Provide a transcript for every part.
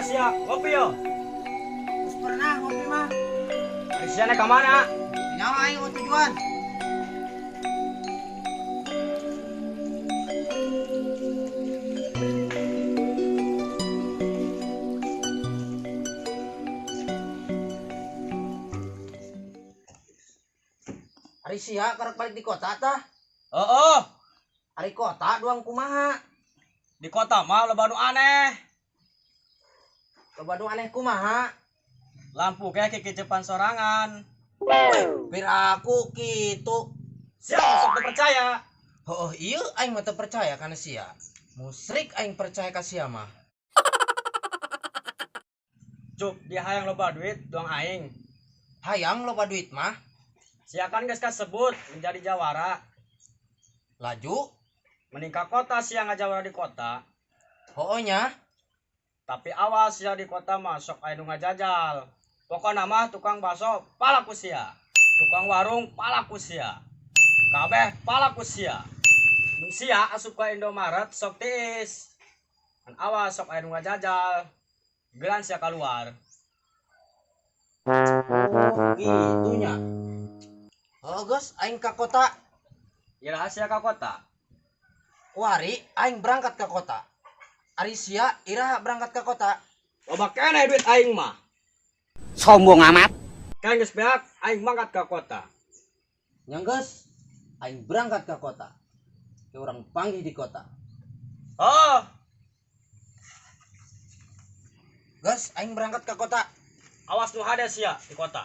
Kumaha sia? Ngopi yo. Terus pernah ngopi mah. Ari sia ka mana? Nyawa aing mau tujuan. Ari sia karek balik di kota tah? Heeh. Ari kota doang kumaha? Di kota mah loba nu aneh. Loba nu aneh kumaha? Lampu ge kikecepan sorangan. Bir aku kitu. Sia sok teu percaya. Heuh, ieu aing mah teu percaya kana sia. Musrik aing percaya ka sia mah. Cuk, dia hayang loba duit doang aing. Hayang loba duit mah? Sia kan geus kasebut menjadi jawara. Laju mending ka kota sia ngajawara di kota. Heueuh nya. Tapi awas sia di kota mah sok aya nu ngajajal. Pokona mah tukang bakso palaku sia. Tukang warung palaku sia. Kabeh palaku sia. Mun sia asup ka Indomaret sok tiis. Kan awas sok aya nu ngajajal. Gelan sia keluar. Oh, kitu nya. Oh, geus aing ka kota. Iraha sia ka kota? Kuari aing berangkat ke kota. Ari sia iraha berangkat ke kota? Loba keneh duit aing mah. Sombong amat. Kan geus beak aing mangkat ke kota. Nya geus aing berangkat ke kota. Ke urang panggih di kota. Oh. Geus aing berangkat ke kota. Awas nu hade sia di kota.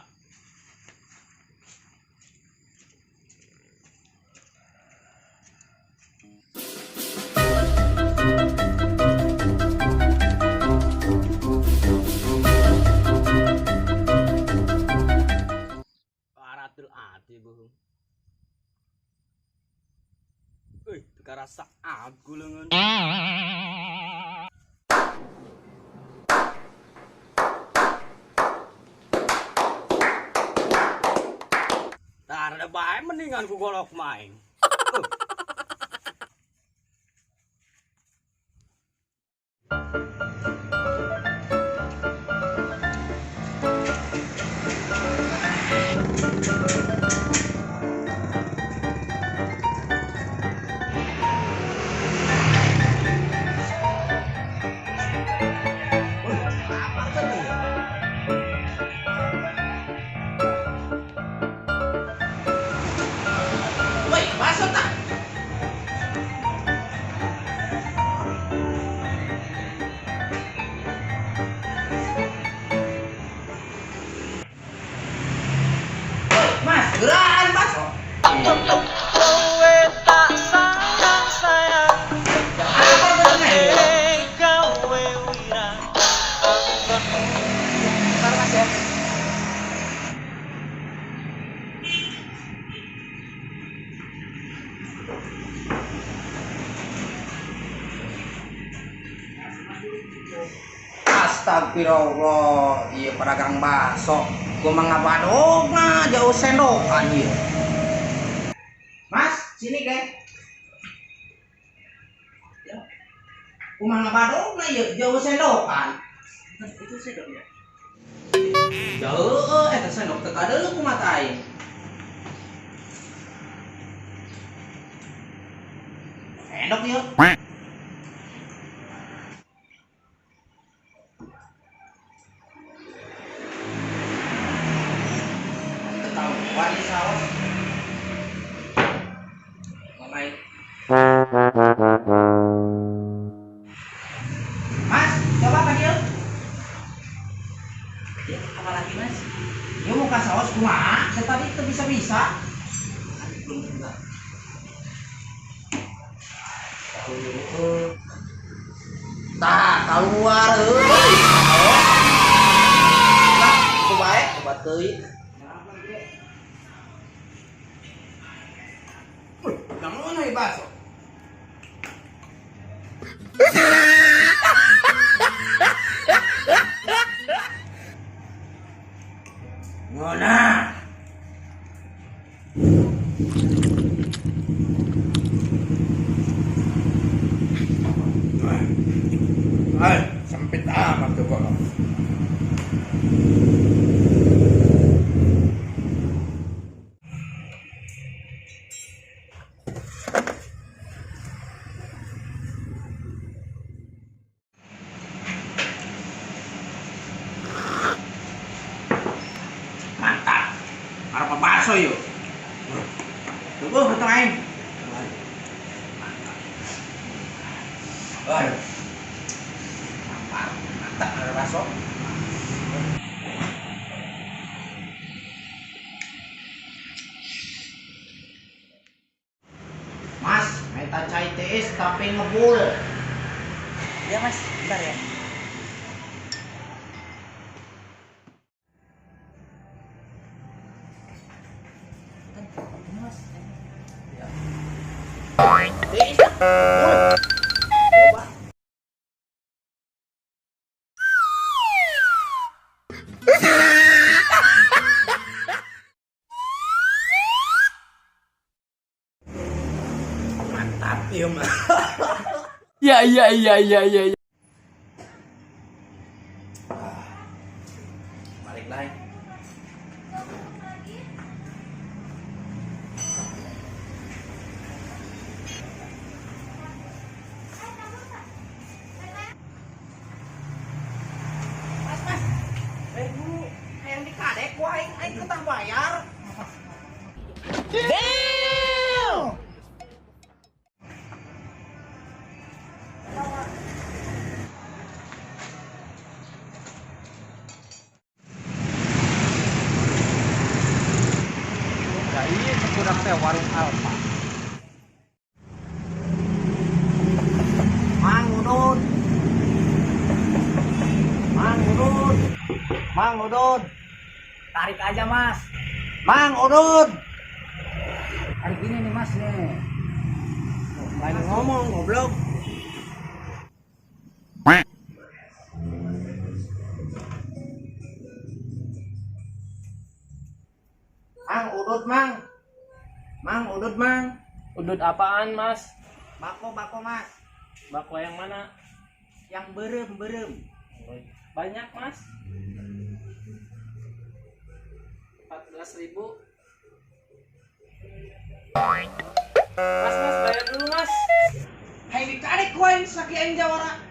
Paratul ati bohong. Euy, teu karasa aku leungeun. Tah rada bae mendingan ku golok maing. Gerakan mas. Kowe tak sayang sayang. Gawe wirang. Bentar mas ya. Astagfirullah, iya pedagang bakso. Gua mah ngabadogna jauh sendokan ieu. Mas, sini deh. Ya. Kumaha ngabadogna ieu jauh sendokan. Itu sendok ya? Jauh eta sendok teu kadeuleu ku mata aing. Sendok ieu. Wani saus. Main. Mas, coba apa dia? Ya, apa lagi mas? Ya muka saus kumaha? Saya tadi teu bisa-bisa. Belum juga. Tah, keluar euy. Nah, coba obat teuing. Bangun nih bakso. Ngona. Ay, sampai Sempit amat tuh kolong. Mantap. Arep bakso yuk. Tunggu beteng aing. Mantap. Aduh. Mantap, mantap arep bakso. Mas, meta cai tiis tapi ngebul. Ya mas, bentar ya. Mas. Tiis ngebul. Coba. Mantap ya mah. Ya ya ya ya ya. Balik lagi. Mas, mas. Bayar dulu. Hayang dikadek ku aing, aing ketah bayar. Damn! Ya iya kurang teh warung Alfa. Mang Udud. Mang Udud. Mang Udud. Tarik aja mas. Mang Udud. Tarik ini nih mas nih. Lain ngomong goblok. Mang Udud mang. Mang Udud mang. Udut apaan, Mas? Bako bako mas. Bako yang mana? Yang berem berem. Banyak, Mas. 14.000. Mas, Mas, bayar dulu, Mas. Hayang dikadek ku aing saki aing jawara.